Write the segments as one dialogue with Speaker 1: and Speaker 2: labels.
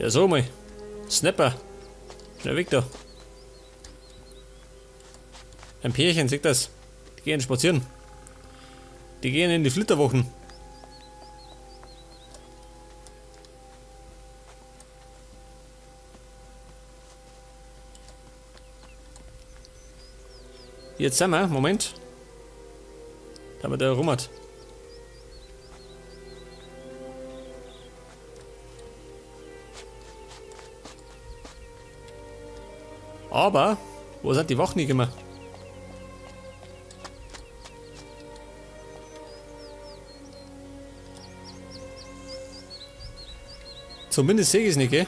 Speaker 1: Ja, so mal. Snapper. Schnell weg da. Ein Pärchen, seht das? Die gehen spazieren. Die gehen in die Flitterwochen. Jetzt sind wir, Moment. Da haben wir da rum hat. Aber, wo sind die Wachen nicht immer? Zumindest sehe ich es nicht, gell?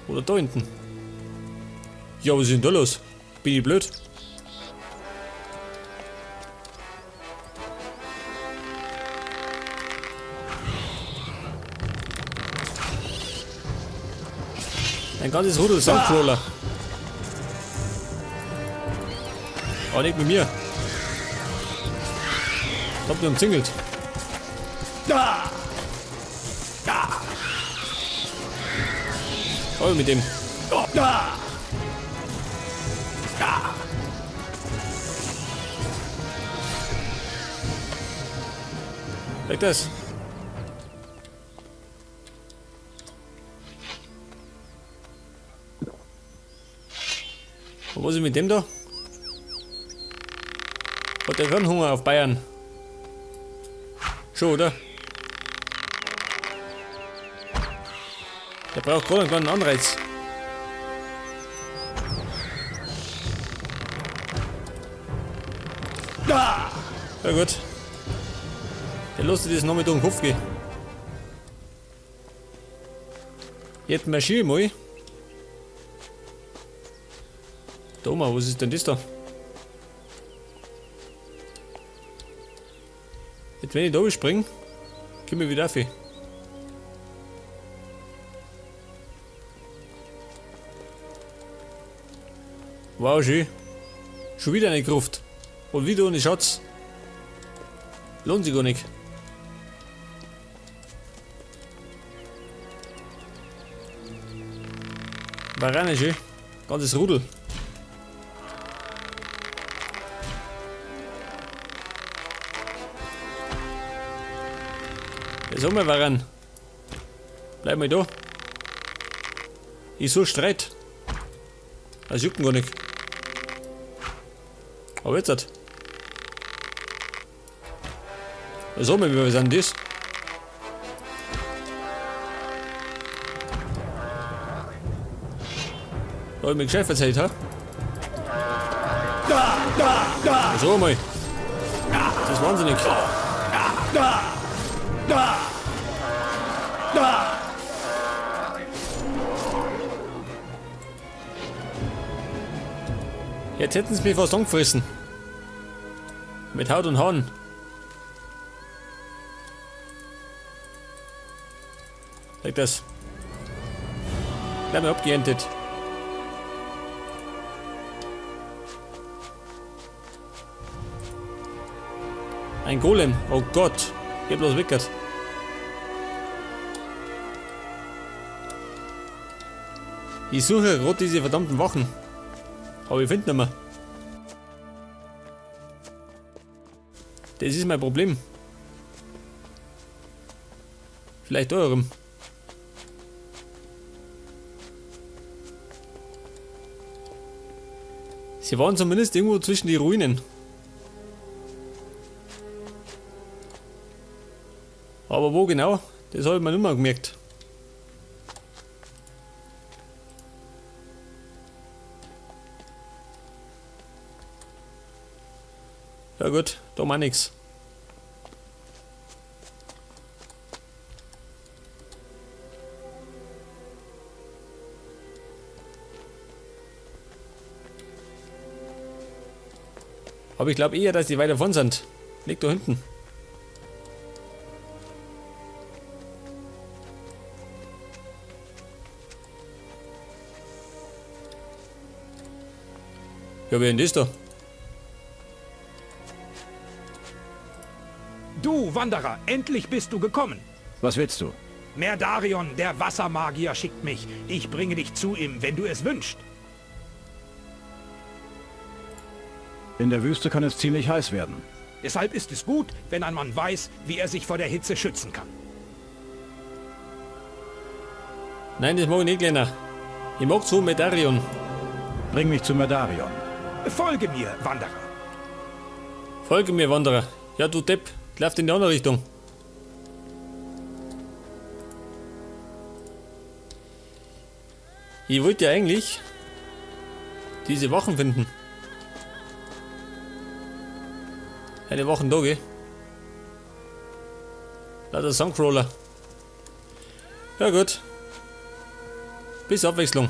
Speaker 1: Oder da hinten. Ja, was ist denn da los? Bin ich blöd? Ein ganzes Rudel Sandcrawler. Aber nicht mit mir. Ich hab mich umzingelt. Oh, mit dem. Weg das. Und was ist mit dem da? Hat der keinen Hunger auf Bayern? Schon, oder? Der braucht gerade einen kleinen Anreiz. Ja gut. Der lässt sich das noch mit durch den Kopf gehen. Jetzt marschiere ich mal. Da mal, was ist denn das da? Jetzt wenn ich da springe, komme ich wieder auf. Wow, schön. Schon wieder eine Gruft. Und wieder ohne Schatz. Lohnt sich gar nicht. Warane schön. Ganzes Rudel. Ja, sag mal, Waran. Bleib mal da. Ich so Streit. Das juckt ihn gar nicht. Aber jetzt hat. So, wie sind das? Da hab ich mir gescheit verzählt, ha? So mal. Das ist wahnsinnig. Jetzt hätten sie mich fast angefressen. Mit Haut und Haaren. Sag das. Gleich mal abgeerntet. Ein Golem. Oh Gott. Geh bloß weg. Ich suche gerade diese verdammten Wachen. Aber ich finde nicht mehr. Das ist mein Problem. Vielleicht eurem. Sie waren zumindest irgendwo zwischen die Ruinen. Aber wo genau, das habe ich mir nicht mehr gemerkt. Ja gut, da mal nix. Aber ich glaube eher, dass die weiter von sind. Liegt da hinten. Ja, wer denn das da?
Speaker 2: Du, Wanderer, endlich bist du gekommen.
Speaker 3: Was willst du?
Speaker 2: Merdarion, der Wassermagier, schickt mich. Ich bringe dich zu ihm, wenn du es wünschst.
Speaker 3: In der Wüste kann es ziemlich heiß werden.
Speaker 2: Deshalb ist es gut, wenn ein Mann weiß, wie er sich vor der Hitze schützen kann.
Speaker 1: Nein, das mag ich nicht, Kleiner. Ich mag zu Medarion.
Speaker 3: Bring mich zu Merdarion.
Speaker 2: Folge mir, Wanderer.
Speaker 1: Folge mir, Wanderer. Ja, du Depp. Läuft in die andere Richtung. Ich wollte ja eigentlich diese Wachen finden. Eine Wachen da, gell? Lauter Songcrawler. Ja gut. Bis Abwechslung.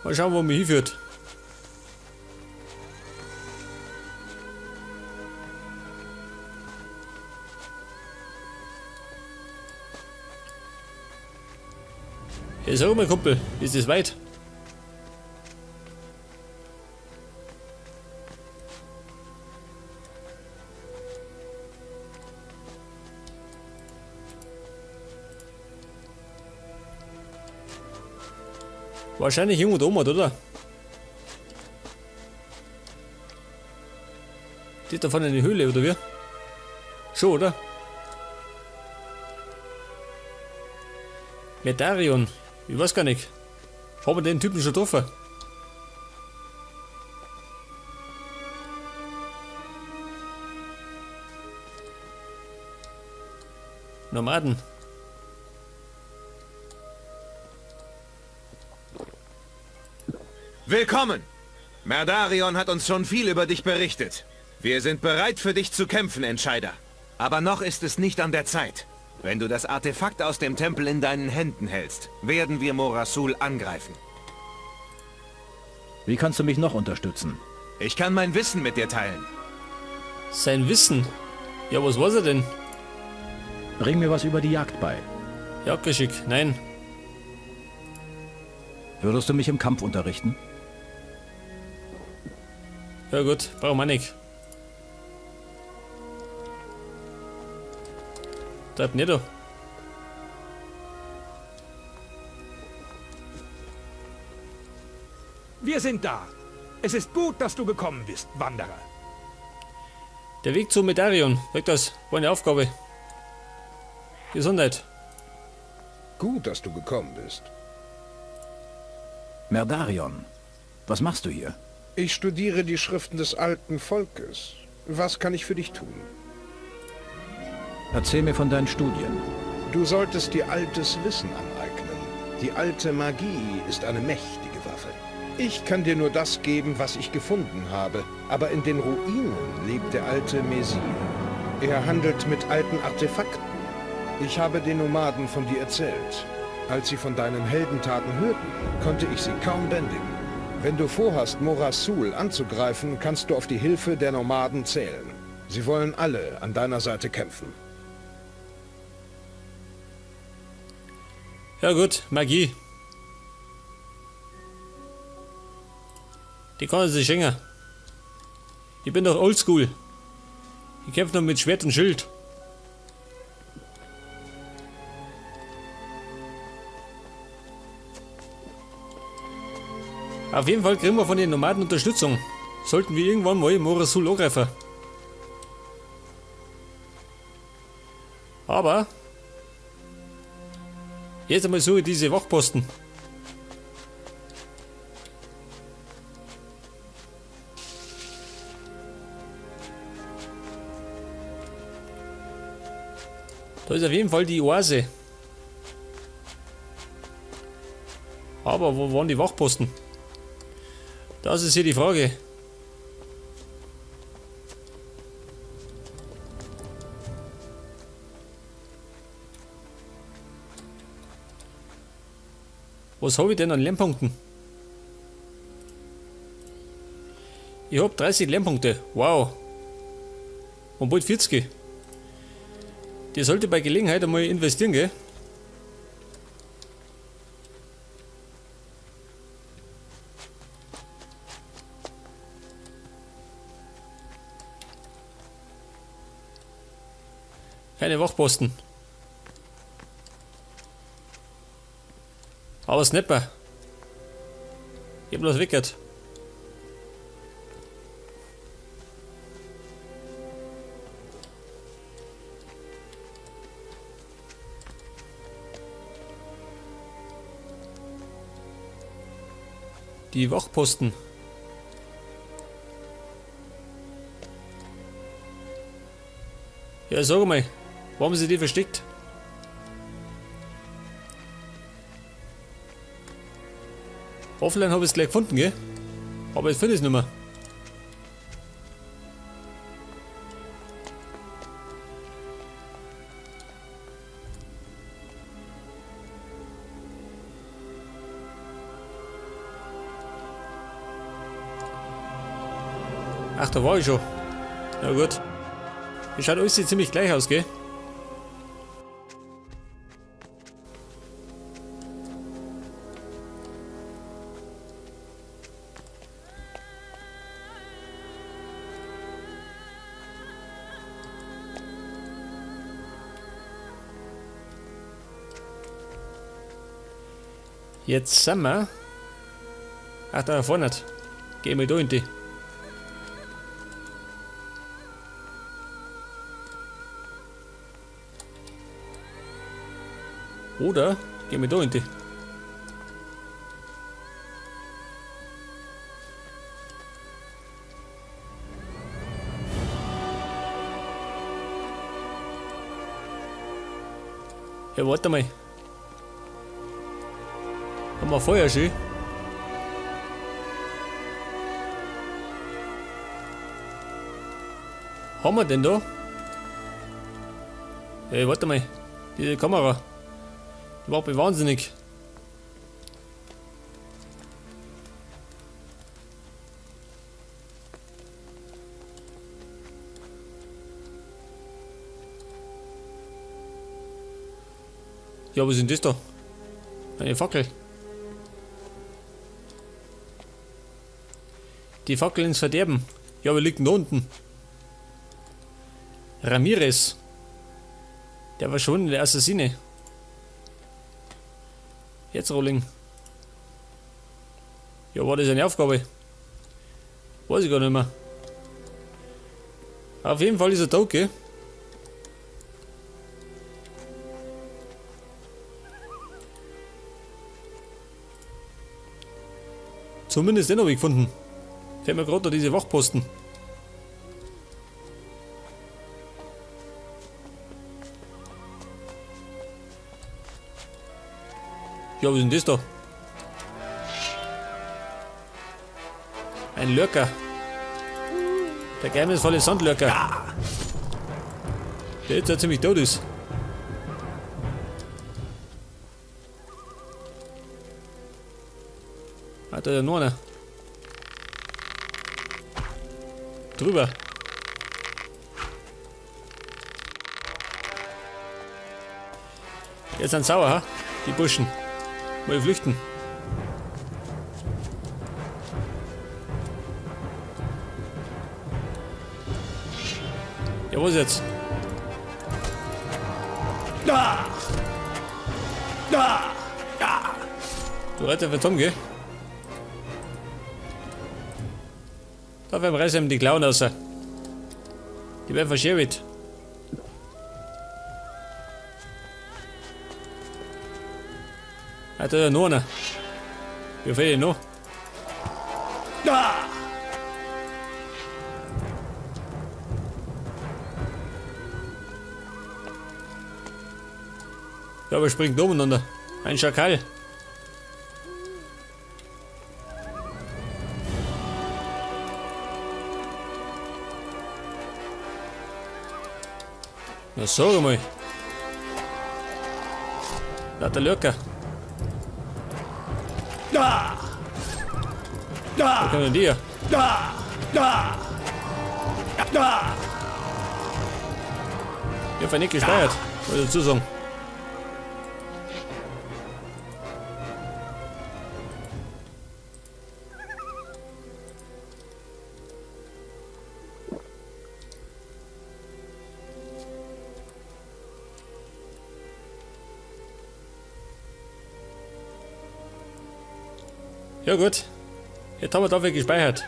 Speaker 1: Mal schauen, wo mich hinführt. Hey, sag mal, Kumpel, ist das weit? Wahrscheinlich irgendwo da oben, oder? Die ist da vorne eine Höhle, oder wie? Schon, oder? Medarion. Ich weiß gar nicht. Haben wir den Typen schon getroffen? Nomaden.
Speaker 4: Willkommen! Merdarion hat uns schon viel über dich berichtet. Wir sind bereit für dich zu kämpfen, Entscheider. Aber noch ist es nicht an der Zeit. Wenn du das Artefakt aus dem Tempel in deinen Händen hältst, werden wir Morasul angreifen.
Speaker 3: Wie kannst du mich noch unterstützen?
Speaker 4: Ich kann mein Wissen mit dir teilen.
Speaker 1: Sein Wissen. Ja, was weiß er denn?
Speaker 3: Bring mir was über die Jagd bei.
Speaker 1: Jagdgeschick. Nein.
Speaker 3: Würdest du mich im Kampf unterrichten?
Speaker 1: Ja gut, brauchen wir nicht. Bleibt nicht da.
Speaker 2: Wir sind da. Es ist gut, dass du gekommen bist, Wanderer.
Speaker 1: Der Weg zu Medarion. Weg das. War eine Aufgabe. Gesundheit.
Speaker 5: Gut, dass du gekommen bist.
Speaker 3: Merdarion, was machst du hier?
Speaker 5: Ich studiere die Schriften des alten Volkes. Was kann ich für dich tun?
Speaker 3: Erzähl mir von deinen Studien.
Speaker 5: Du solltest dir altes Wissen aneignen. Die alte Magie ist eine mächtige Waffe. Ich kann dir nur das geben, was ich gefunden habe, aber in den Ruinen lebt der alte Mesir. Er handelt mit alten Artefakten. Ich habe den Nomaden von dir erzählt. Als sie von deinen Heldentaten hörten, konnte ich sie kaum bändigen. Wenn du vorhast, Morasul anzugreifen, kannst du auf die Hilfe der Nomaden zählen. Sie wollen alle an deiner Seite kämpfen.
Speaker 1: Ja gut, Magie. Die kann sich schenken. Ich bin doch oldschool. Ich kämpfe noch mit Schwert und Schild. Auf jeden Fall kriegen wir von den Nomaden Unterstützung. Sollten wir irgendwann mal Morasul angreifen. Aber jetzt einmal suche ich diese Wachposten. Da ist auf jeden Fall die Oase. Aber wo waren die Wachposten? Das ist hier die Frage. Was habe ich denn an Lernpunkten? Ich hab 30 Lernpunkte. Wow. Und bald 40. Die sollte bei Gelegenheit einmal investieren, gell? Keine Wachposten. Aber Snapper. Ich hab bloß weggehört. Die Wachposten. Ja, sag mal, wo haben sie die versteckt? Offline habe ich es gleich gefunden, gell? Aber ich finde es nicht mehr. Ach, da war ich schon. Na gut. Das schaut alles ziemlich gleich aus, gell? Jetzt sind wir. Ach, da vorne. Gehen wir da in die. Oder gehen wir da in die. Ja, warte mal. Haben wir Feuer schon? Haben wir denn da? Ey, warte mal. Diese Kamera. Die macht mich wahnsinnig. Ja, was ist denn das da? Eine Fackel. Die Fackel ins Verderben. Ja, wir liegt denn da unten? Ramirez. Der verschwundene Assassine. Jetzt Rolling. Ja, war das eine Aufgabe? Weiß ich gar nicht mehr. Auf jeden Fall ist er tot, gell? Zumindest den habe ich gefunden. Fällt mir gerade da diese Wachposten. Ja, was ist denn das da? Ein Lurker. Der geheimnisvolle Sandlurker. Der jetzt ja ziemlich tot ist. Ah, da ist ja noch einer. Drüber. Jetzt sind sauer, ha? Die Burschen. Mal flüchten. Ja, was jetzt? Du Retter für Tom, gell? Da werden reißen ihm die Klauen raus. Die werden verschäbigt. Ah, da ist ja noch einer. Wie viel denn noch? Ja, aber springt umeinander. Ein Schakal. Na sag mal. Da der Lurker. Wo kommen denn die her? Ich hab nicht gespeichert, muss ich dazu sagen. Ja gut. Jetzt haben wir dafür gespeichert.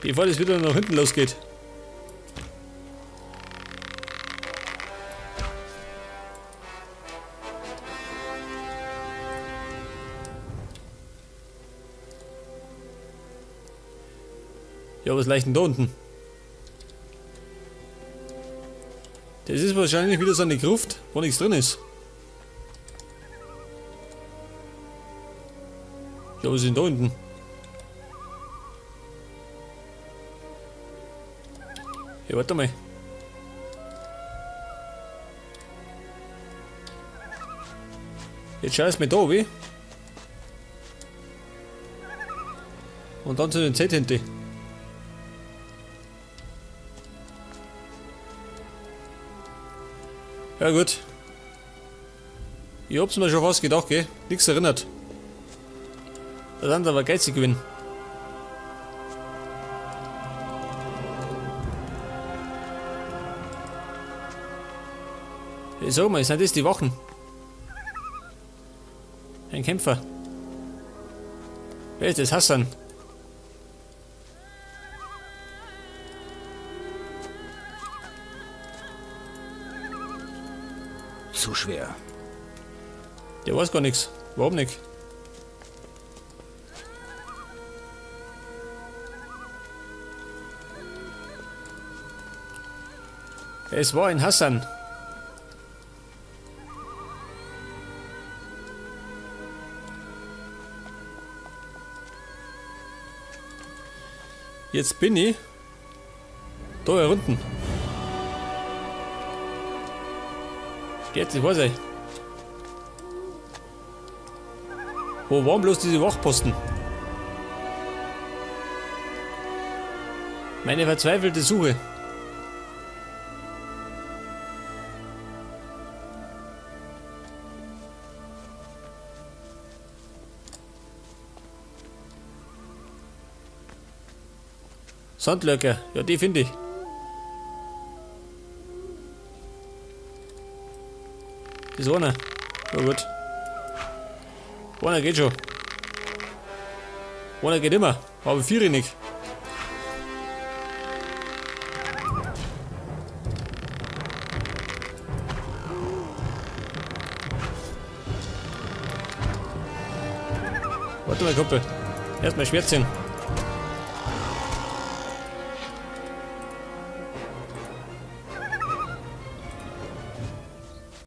Speaker 1: Bevor das wieder nach hinten losgeht. Ja, was leicht denn da unten? Das ist wahrscheinlich wieder so eine Gruft, wo nichts drin ist. Ja, was ist denn da unten? Ja, warte mal. Jetzt schau ich mir da, wie? Und dann zu den Z hinten. Ja gut. Ich hab's mir schon fast gedacht, gell? Nix erinnert. Da sind aber geizig gewesen. Ich sag mal, sind das die Wachen? Ein Kämpfer. Wer ist das? Hassan.
Speaker 3: Zu schwer.
Speaker 1: Der weiß gar nichts. Überhaupt nicht. Es war ein Hassan. Jetzt bin ich da hier unten. Jetzt, ich weiß ich. Wo waren bloß diese Wachposten? Meine verzweifelte Suche. Sandlöcker, ja, die finde ich. Das ist einer. Ja gut. Einer geht schon. Einer geht immer, aber vier nicht. Warte mal, Kumpel. Erstmal Schwert ziehen.